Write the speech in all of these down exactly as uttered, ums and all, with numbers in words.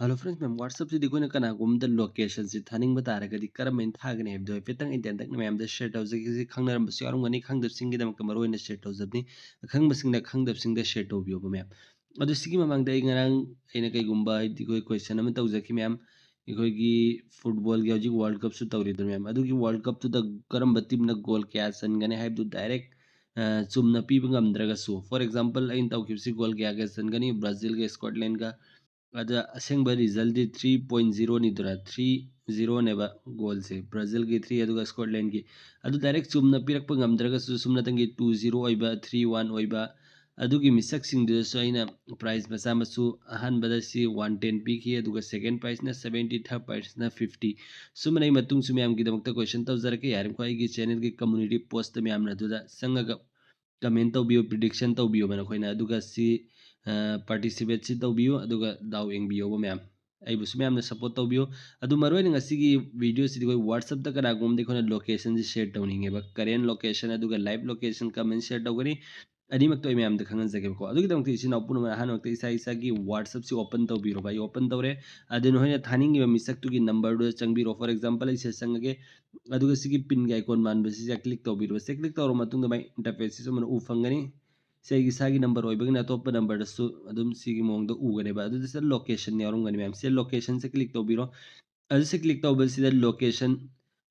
Hello friends, ꯃꯌꯥꯝ, WhatsApp-ꯁꯤꯗ ꯑꯩꯈꯣꯏꯅ ꯀꯅꯥꯒꯨꯝꯕꯗ location-ꯁꯤ ꯊꯥꯅꯤꯡꯕ ꯇꯥꯔꯒꯗꯤ ꯀꯔꯝꯍꯥꯏꯅ ꯊꯥꯒꯅꯤ ꯍꯥꯏꯕꯗꯣ ꯍꯥꯏꯐꯦꯠꯇꯪ ꯑꯩ ꯇꯦꯟꯇꯛꯅ ꯃꯌꯥꯝꯗ share ꯇꯧꯖꯒꯦ꯫ ꯁꯤ ꯈꯪꯅꯔꯝꯕꯁꯨ ꯌꯥꯎꯔꯝꯒꯅꯤ, ꯈꯪꯗꯕꯁꯤꯡꯒꯤꯗꯃꯛꯇ ꯃꯔꯨ ꯑꯣꯏꯅ share ꯇꯧꯖꯕꯅꯤ꯫ ꯑꯈꯪꯕꯁꯤꯡꯅ ꯈꯪꯗꯕꯁꯤꯡꯗ share ꯇꯧꯕꯤꯌꯣꯕ ꯃꯌꯥꯝ꯫ ꯑꯗꯨ ꯁꯤꯒꯤ ꯃꯃꯥꯡꯗ ꯑꯩ ꯉꯔꯥꯡ ꯑꯩꯅ ꯀꯩꯒꯨꯝꯕ ꯍꯥꯏꯗꯤ ꯑꯩꯈꯣꯏ question ꯑꯃ ꯇꯧꯖꯈꯤ ꯃꯌꯥꯝ, ꯑꯩꯈꯣꯏꯒꯤ football-ꯒꯤ ꯍꯧꯖꯤꯛ World Cup-ꯁꯨ ꯇꯧꯔꯤꯗꯅ ꯃꯌꯥꯝ, ꯑꯗꯨꯒꯤ World Cup-ꯇꯨꯗ ꯀꯔꯝꯕ team-ꯅ goal ꯀꯌꯥ ꯆꯟꯒꯅꯤ ꯍꯥꯏꯕꯗꯨ direct, ꯑ, ꯆꯨꯝꯅ ꯄꯤꯕ ꯉꯝꯗ꯭ꯔꯒꯁꯨ, for example, ꯑꯩꯅ ꯇꯧꯈꯤꯕꯁꯤ goal ꯀꯌꯥ ꯀꯌꯥ ꯆꯟꯒꯅꯤ, Brazil-ꯒ Scotland-ꯒ, ꯑꯗ ꯑꯁꯦꯡꯕ result-ꯇꯤ three point zero-ꯅꯤꯗꯅ, three zero-ꯅꯦꯕ goal-ꯁꯦ, Brazil-ꯒꯤ three ꯑꯗꯨꯒ Scotland-ꯒꯤ꯫ ꯑꯗꯨ direct ꯆꯨꯝꯅ ꯄꯤꯔꯛꯄ ꯉꯝꯗ꯭ꯔꯒꯁꯨ ꯁꯨꯝꯅꯇꯪꯒꯤ two zero ꯑꯣꯏꯕ, three one ꯑꯣꯏꯕ, ꯑꯗꯨꯒꯤ ꯃꯤꯁꯛꯁꯤꯡꯗꯨꯗꯁꯨ ꯑꯩꯅ prize ꯃꯆꯥ ꯃꯁꯨ, ꯑꯍꯥꯟꯕꯗ ꯁꯤ one ten ꯄꯤꯈꯤ, ꯑꯗꯨꯒ second prize-ꯅ seventy, third prize-ꯅ fifty꯫ ꯁꯨꯝꯕꯅ ꯑꯩ ꯃꯇꯨꯡꯁꯨ ꯃꯌꯥꯝꯒꯤꯗꯃꯛꯇ question ꯇꯧꯖꯔꯛꯀꯦ꯫ ꯌꯥꯔꯤꯃꯈꯩ ꯑꯩꯒꯤ channel-ꯒꯤ community post-ꯇ ꯃꯌꯥꯝꯅ ꯑꯗꯨꯗ ꯆꯪꯉꯒ comment ꯇꯧꯕꯤꯌꯨ, prediction ꯇꯧꯕꯤꯌꯣꯕ ꯅꯈꯣꯏꯅ, ꯑꯗꯨꯒ ꯁꯤ, ꯑ, participate-ꯁꯤ ꯇꯧꯕꯤꯌꯨ, ꯑꯗꯨꯒ ꯗꯥꯎ ꯌꯦꯡꯕꯤꯌꯣꯕ ꯃꯌꯥꯝ꯫ ꯑꯩꯕꯨꯁꯨ ꯃꯌꯥꯝꯅ support ꯇꯧꯕꯤꯌꯨ꯫ ꯑꯗꯨ ꯃꯔꯨꯑꯣꯏꯅ ꯉꯁꯤꯒꯤ video-ꯁꯤꯗꯤ ꯑꯩꯈꯣꯏ WhatsApp-ꯇ ꯀꯅꯥꯒꯨꯝꯕꯗ ꯑꯩꯈꯣꯏꯅ location-ꯁꯤ share ꯇꯧꯅꯤꯡꯉꯦꯕ, current location ꯑꯗꯨꯒ live location comment share ꯇꯧꯒꯅꯤ꯫ ꯑꯅꯤꯃꯛꯇꯣ ꯑꯩ ꯃꯌꯥꯝꯗ ꯈꯪꯍꯟꯖꯒꯦꯕꯀꯣ꯫ ꯑꯗꯨꯒꯤꯗꯃꯛꯇ ꯏꯆꯤꯟ ꯏꯅꯥꯎ ꯄꯨꯝꯅꯃꯛ ꯑꯍꯥꯟꯕꯃꯛꯇ ꯏꯁꯥ ꯏꯁꯥꯒꯤ WhatsApp-ꯁꯤ open ꯇꯧꯕꯤꯔꯣꯕ꯫ ꯑꯩ open ꯇꯧꯔꯦ꯫ ꯑꯗꯨ ꯅꯈꯣꯏꯅ ꯊꯥꯅꯤꯡꯉꯤꯕ ꯃꯤꯁꯛꯇꯨꯒꯤ number-ꯗꯨꯗ ꯆꯪꯕꯤꯔꯣ꯫ For example, ꯑꯩ ꯁꯤꯗ ꯆꯪꯉꯒꯦ꯫ ꯑꯗꯨꯒ ꯁꯤꯒꯤ pin-ꯒꯤ icon ꯃꯥꯟꯕꯁꯤꯗ click ꯇꯧꯕꯤꯔꯣ꯫ ꯁꯤ click ꯇꯧꯔꯕ ꯃꯇꯨꯡꯗ ꯃꯥꯏ interface-ꯁꯤ ꯁꯨꯃꯥꯏꯅ ꯎ ꯐꯪꯒꯅꯤ꯫ ꯁꯤ ꯑꯩꯒꯤ ꯏꯁꯥꯒꯤ number ꯑꯣꯏꯕꯒꯤꯅ ꯑꯇꯣꯞꯄ number-ꯗꯁꯨ ꯑꯗꯨꯝ ꯁꯤꯒꯤ ꯃꯑꯣꯡꯗ ꯎꯒꯅꯦꯕ꯫ ꯑꯗꯨꯗ ꯁꯤꯗ location ꯌꯥꯎꯔꯝꯒꯅꯤ ꯃꯌꯥꯝ꯫ ꯁꯤ location-ꯁꯦ click ꯇꯧꯕꯤꯔꯣ꯫ ꯑꯗꯨ ꯁꯤ click ꯇꯧꯕꯁꯤꯗ location,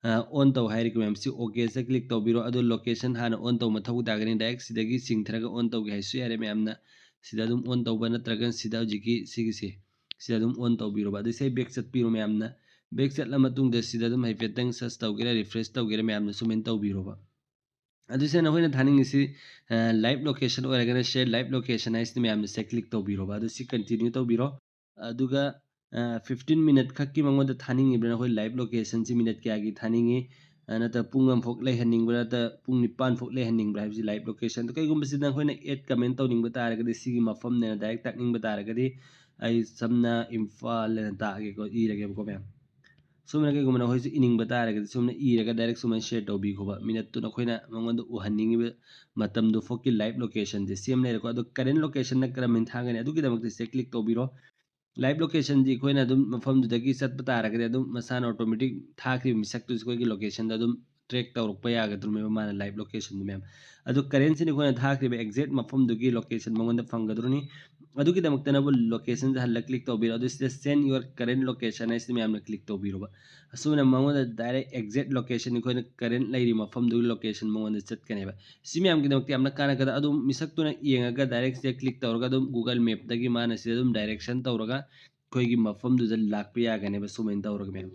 ꯑ, on ꯇꯧ ꯍꯥꯏꯔꯤꯕ ꯃꯌꯥꯝꯁꯤ OK-ꯁꯦ click ꯇꯧꯕꯤꯔꯣ꯫ ꯑꯗꯣ location ꯍꯥꯟꯅ on ꯇꯧꯕ ꯃꯊꯧ ꯇꯥꯒꯅꯤ꯫ Direct ꯁꯤꯗꯒꯤ ꯆꯤꯡꯊꯔꯒ on ꯇꯧꯒꯦ ꯍꯥꯏꯁꯨ ꯌꯥꯔꯦ ꯃꯌꯥꯝꯅ꯫ ꯁꯤꯗ ꯑꯗꯨꯝ on ꯇꯧꯕ ꯅꯠꯇ꯭ꯔꯒꯅ ꯁꯤꯗ ꯍꯧꯖꯤꯛꯀꯤ ꯁꯤꯒꯤꯁꯦ, ꯁꯤꯗ ꯑꯗꯨꯝ on ꯇꯧꯕꯤꯔꯣꯕ꯫ ꯑꯗꯨ ꯁꯤ back ꯆꯠꯄꯤꯔꯣ ꯃꯌꯥꯝꯅ꯫ Back ꯆꯠꯂ ꯃꯇꯨꯡꯗ ꯁꯤꯗ ꯑꯗꯨꯝ ꯍꯥꯏꯐꯦꯠꯇꯪ search ꯇꯧꯒꯦꯔꯥ, refresh ꯇꯧꯒꯦꯔꯥ, ꯃꯌꯥꯝꯅ ꯁꯨꯃꯥꯏꯅ ꯇꯧꯕꯤꯔꯣꯕ꯫ ꯑꯗꯨ ꯁꯤꯗ ꯅꯈꯣꯏꯅ ꯊꯥꯅꯤꯡꯉꯤꯁꯤ, ꯑ, live location ꯑꯣꯏꯔꯒꯅ share live location ꯍꯥꯏꯁꯤꯅ ꯃꯌꯥꯝꯅ ꯁꯤ click ꯇꯧꯕꯤꯔꯣꯕ꯫ ꯑꯗꯨ ꯁꯤ continue ꯇꯧꯕꯤꯔꯣ꯫ ꯑꯗꯨꯒ, ꯑ, fifteen minute ꯈꯛꯀꯤ ꯃꯉꯣꯟꯗ ꯊꯥꯅꯤꯡꯉꯤꯕ꯭ꯔꯥ? ꯅꯈꯣꯏ live location-ꯁꯤ minute ꯀꯌꯥꯒꯤ ꯊꯥꯅꯤꯡꯉꯤ? ꯑ, ꯅꯠꯇ꯭ꯔ ꯄꯨꯡ ꯑꯃꯐꯥꯎ ꯂꯩꯍꯟꯅꯤꯡꯕ꯭ꯔꯥ? ꯅꯠꯇ꯭ꯔ ꯄꯨꯡ ꯅꯤꯄꯥꯟ ꯐꯥꯎ ꯂꯩꯍꯟꯅꯤꯡꯕ꯭ꯔꯥ ꯍꯥꯏꯕꯁꯤ live location꯫ ꯑꯗꯣ ꯀꯩꯒꯨꯝꯕ ꯁꯤꯗ ꯅꯈꯣꯏꯅ add comment ꯇꯧꯅꯤꯡꯕ ꯇꯥꯔꯒꯗꯤ, ꯁꯤꯒꯤ ꯃꯐꯝꯅꯦꯅ direct ꯇꯥꯛꯅꯤꯡꯕ ꯇꯥꯔꯒꯗꯤ, ꯑꯩ ꯁꯝꯅ ꯏꯝꯐꯥꯜ ꯍꯥꯏꯅ ꯇꯥꯛꯑꯒꯦꯀꯣ, ꯏꯔꯒꯦꯕꯀꯣ ꯃꯌꯥꯝ꯫ ꯁꯨꯝꯅ ꯀꯩꯒꯨꯝꯕ ꯅꯈꯣꯏꯁꯨ ꯏꯅꯤꯡꯕ ꯇꯥꯔꯒꯗꯤ ꯁꯨꯝꯅ ꯏꯔꯒ direct ꯁꯨꯃꯥꯏꯅ share ꯇꯧꯕꯤꯈꯣꯕ꯫ Minute-ꯇꯨ ꯅꯈꯣꯏꯅ ꯃꯉꯣꯟꯗ ꯎꯍꯟꯅꯤꯡꯉꯤꯕ ꯃꯇꯝꯗꯨ ꯐꯥꯎꯒꯤ live location-ꯁꯦ ꯁꯤ ꯑꯃ ꯂꯩꯔꯦꯀꯣ꯫ ꯑꯗꯣ current location-ꯅ ꯀꯔꯝꯍꯥꯏꯅ ꯊꯥꯒꯅꯤ? ꯑꯗꯨꯒꯤꯗꯃꯛꯇ ꯁꯤꯗ click ꯇꯧꯕꯤꯔꯣ꯫ Live locationꯗꯤ ꯑꯩꯈꯣꯏꯅ ꯑꯗꯨꯝ ꯃꯐꯝꯗꯨꯗꯒꯤ ꯆꯠꯄ ꯇꯥꯔꯒꯗꯤ ꯑꯗꯨꯝ ꯃꯁꯥꯅ automatic ꯊꯥꯈ꯭ꯔꯤꯕ ꯃꯤꯁꯛꯇꯨꯁꯨ ꯑꯩꯈꯣꯏꯒꯤ locationꯗ ꯑꯗꯨꯝ track ꯇꯧꯔꯛꯄ ꯌꯥꯒꯗ꯭ꯔꯣꯃꯦꯕ ꯃꯥꯅ live locationꯗꯨ, ꯃꯌꯥꯝ꯫ ꯑꯗꯨ currentꯁꯤꯅ ꯑꯩꯈꯣꯏꯅ ꯊꯥꯈ꯭ꯔꯤꯕ exact ꯃꯐꯝꯗꯨꯒꯤ location ꯃꯉꯣꯟꯗ ꯐꯪꯒꯗ꯭ꯔꯅꯤ꯫ ꯑꯗꯨꯒꯤꯗꯃꯛꯇꯅꯕꯨ locationꯗ ꯍꯜꯂ click ꯇꯧꯕꯤꯔꯣ꯫ ꯑꯗꯨ ꯁꯤꯗ send your current location ꯍꯥꯏꯁꯤꯗ ꯃꯌꯥꯝꯅ click ꯇꯧꯕꯤꯔꯣꯕ꯫ ꯑꯁꯨꯝꯅ ꯃꯉꯣꯟꯗ direct exact location, ꯑꯩꯈꯣꯏꯅ current ꯂꯩꯔꯤ ꯃꯐꯝꯗꯨꯒꯤ location ꯃꯉꯣꯟꯗ ꯆꯠꯀꯅꯦꯕ꯫ ꯁꯤ ꯃꯌꯥꯝꯒꯤꯗꯃꯛꯇ ꯌꯥꯝꯅ ꯀꯥꯟꯅꯒꯗ ꯑꯗꯨꯝ ꯃꯤꯁꯛꯇꯨꯅ ꯌꯦꯡꯉꯒ direct ꯁꯤꯗ click ꯇꯧꯔꯒ ꯑꯗꯨꯝ Google Mapꯇꯒꯤ ꯃꯥꯅ ꯁꯤꯗ ꯑꯗꯨꯝ direction ꯇꯧꯔꯒ ꯑꯩꯈꯣꯏꯒꯤ ꯃꯐꯝꯗꯨꯗ ꯂꯥꯛꯄ ꯌꯥꯒꯅꯦꯕ꯫ ꯁꯨꯃꯥꯏꯅ ꯇꯧꯔꯒ ꯃꯌꯥꯝ,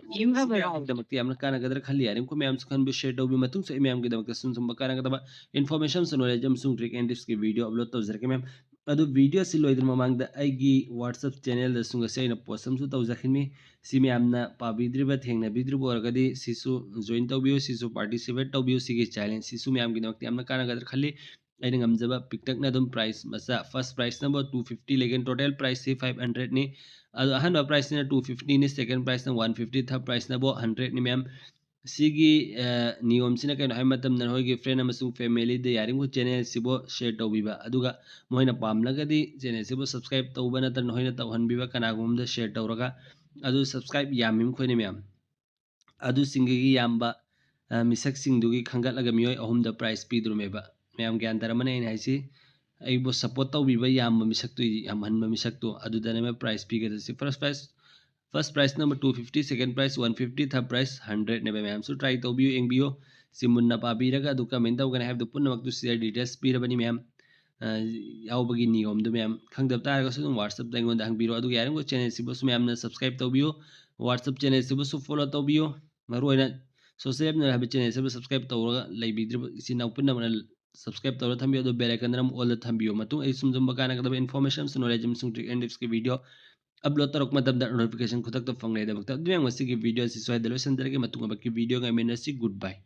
ꯃꯌꯥꯝꯒꯤꯗꯃꯛꯇ ꯌꯥꯝꯅ ꯀꯥꯟꯅꯒꯗ꯭ꯔꯥ ꯈꯜꯂꯤ꯫ ꯌꯥꯔꯤꯕꯃꯈꯩ ꯃꯌꯥꯝꯁꯨ ꯈꯟꯕꯤꯌꯨ, share ꯇꯧꯕꯤꯌꯨ꯫ ꯃꯇꯨꯡꯁꯨ ꯑꯩ ꯃꯌꯥꯝꯒꯤꯗꯃꯛꯇ ꯁꯨꯝ ꯁꯨꯝꯕ ꯀꯥꯟꯅꯒꯗꯕ information, knowledge ꯑꯃꯁꯨꯡ trick and tipsꯀꯤ video upload ꯇꯧꯖꯔꯛꯀꯦ ꯃꯌꯥꯝ꯫ ꯑꯗꯨ video ꯑꯁꯤ ꯂꯣꯏꯗ꯭ꯔꯤ ꯃꯃꯥꯡꯗ ꯑꯩꯒꯤ WhatsApp channelꯗꯁꯨ ꯉꯁꯤ ꯑꯩꯅ post ꯑꯃꯁꯨ ꯇꯧꯖꯈꯤꯕꯅꯤ꯫ ꯁꯤ ꯃꯌꯥꯝꯅ ꯄꯥꯕꯤꯗ꯭ꯔꯤꯕ, ꯊꯦꯡꯅꯕꯤꯗ꯭ꯔꯤꯕ ꯑꯣꯏꯔꯒꯗꯤ ꯁꯤꯁꯨ join ꯇꯧꯕꯤꯌꯨ, ꯁꯤꯁꯨ participate ꯇꯧꯕꯤꯌꯨ꯫ ꯁꯤꯒꯤ challenge ꯁꯤꯁꯨ ꯃꯌꯥꯝꯒꯤꯗꯃꯛꯇ ꯌꯥꯝꯅ ꯀꯥꯟꯅꯒꯗ꯭ꯔꯥ ꯈꯜꯂꯤ꯫ ꯑꯩꯅ ꯉꯝꯖꯕ ꯄꯤꯛꯇꯛꯅ ꯑꯗꯨꯝ prize ꯃꯆꯥ, first prizeꯅꯕꯨ two fifty ꯂꯩꯒꯅꯤ, total prizeꯁꯤ five hundredꯅꯤ꯫ ꯑꯗꯣ ꯑꯍꯥꯟꯕ prizeꯁꯤꯅ two fiftyꯅꯤ, second prizeꯅ one fifty, third prizeꯅꯕꯨ hundredꯅꯤ ꯃꯌꯥꯝ꯫ ꯁꯤꯒꯤ, ꯑ, ꯅꯤꯌꯣꯝꯁꯤꯅ ꯀꯩꯅꯣ ꯍꯥꯏꯕ ꯃꯇꯝꯗ, ꯅꯈꯣꯏꯒꯤ friend ꯑꯃꯁꯨꯡ familyꯗ ꯌꯥꯔꯤꯕꯃꯈꯩ channelꯁꯤꯕꯨ share ꯇꯧꯕꯤꯕ, ꯑꯗꯨꯒ ꯃꯣꯏꯅ ꯄꯥꯝꯂꯒꯗꯤ channelꯁꯤꯕꯨ subscribe ꯇꯧꯕ ꯅꯠꯇ꯭ꯔꯒ ꯅꯈꯣꯏꯅ ꯇꯧꯍꯟꯕꯤꯕ, ꯀꯅꯥꯒꯨꯝꯕ ꯑꯃꯗ share ꯇꯧꯔꯒ꯫ ꯑꯗꯨ subscribe ꯌꯥꯝꯃꯤ ꯃꯈꯣꯏꯅ ꯃꯌꯥꯝ꯫ ꯑꯗꯨꯁꯤꯡꯗꯒꯤ ꯌꯥꯝꯕ, ꯑ, ꯃꯤꯁꯛꯁꯤꯡꯗꯨꯒꯤ ꯈꯟꯒꯠꯂꯒ ꯃꯤꯑꯣꯏ ꯑꯍꯨꯝꯗ prize ꯄꯤꯗꯣꯔꯤꯃꯦꯕ꯫ ꯃꯌꯥꯝ ꯒ꯭ꯌꯥꯟ ꯇꯥꯔꯝꯃꯅꯤ ꯑꯩꯅ ꯍꯥꯏꯁꯤ꯫ ꯑꯩꯕꯨ support ꯇꯧꯕꯤꯕ ꯌꯥꯝꯕ ꯃꯤꯁꯛꯇꯨ, ꯌꯥꯝꯍꯟꯕ ꯃꯤꯁꯛꯇꯨ, ꯑꯗꯨꯗꯅꯦꯕ prize ꯄꯤꯒꯗꯣꯏꯁꯤ꯫ First prize, first prizeꯅ two fifty, second prize one fifty, third prize hundredꯅꯦꯕ꯫ ꯃꯌꯥꯝꯁꯨ try ꯇꯧꯕꯤꯌꯨ, ꯌꯦꯡꯕꯤꯌꯨ꯫ ꯁꯤ ꯃꯨꯟꯅ ꯄꯥꯕꯤꯔꯒ ꯑꯗꯨ ꯀꯃꯥꯏꯅ ꯇꯧꯒꯅꯤ ꯍꯥꯏꯕꯗꯨ ꯄꯨꯝꯅꯃꯛꯇꯨ ꯁꯤꯗ details ꯄꯤꯔꯕꯅꯤ ꯃꯌꯥꯝ꯫ ꯑ, ꯌꯥꯎꯕꯒꯤ ꯅꯤꯌꯣꯝꯗꯨ ꯃꯌꯥꯝ ꯈꯪꯗꯕ ꯇꯥꯔꯒꯁꯨ ꯑꯗꯨꯝ WhatsAppꯇ ꯑꯩꯉꯣꯟꯗ ꯍꯪꯕꯤꯔꯣ꯫ ꯑꯗꯨꯒ ꯌꯥꯔꯤꯕꯃꯈꯩ channelꯁꯤꯕꯨꯁꯨ ꯃꯌꯥꯝꯅ subscribe ꯇꯧꯕꯤꯌꯨ, WhatsApp channelꯁꯤꯕꯨꯁꯨ follow ꯇꯧꯕꯤꯌꯨ꯫ ꯃꯔꯨꯑꯣꯏꯅ social app ꯍꯥꯏꯕ channelꯁꯤꯕꯨ subscribe ꯇꯧꯔꯒ ꯂꯩꯕꯤꯗ꯭ꯔꯤꯕ ꯏꯆꯤꯟ ꯏꯅꯥꯎ ꯄꯨꯝꯅꯃꯛꯅ subscribe ꯇꯧꯔꯒ ꯊꯝꯕꯤꯌꯨ꯫ ꯑꯗꯨ bell iconꯗꯅ ꯑꯃꯨꯛ allꯗ ꯊꯝꯕꯤꯌꯨ꯫ ꯃꯇꯨꯡ ꯑꯩ ꯁꯨꯝ ꯁꯨꯝꯕ ꯀꯥꯟꯅꯒꯗꯕ information ꯑꯃꯁꯨꯡ knowledge ꯑꯃꯁꯨꯡ trick and tipsꯀꯤ video upload ꯇꯧꯔꯛꯄ ꯃꯇꯝꯗ notification ꯈꯨꯗꯛꯇ ꯐꯪꯅꯕꯒꯤꯗꯃꯛꯇ꯫ ꯑꯗꯨ ꯃꯌꯥꯝ, ꯉꯁꯤꯒꯤ video ꯑꯁꯤ ꯁ꯭ꯋꯥꯏꯗ ꯂꯣꯏꯁꯤꯟꯖꯔꯒꯦ꯫ ꯃꯇꯨꯡ ꯑꯃꯒꯤ video ꯉꯥꯏꯃꯤꯟꯅꯁꯤ꯫ Goodbye꯫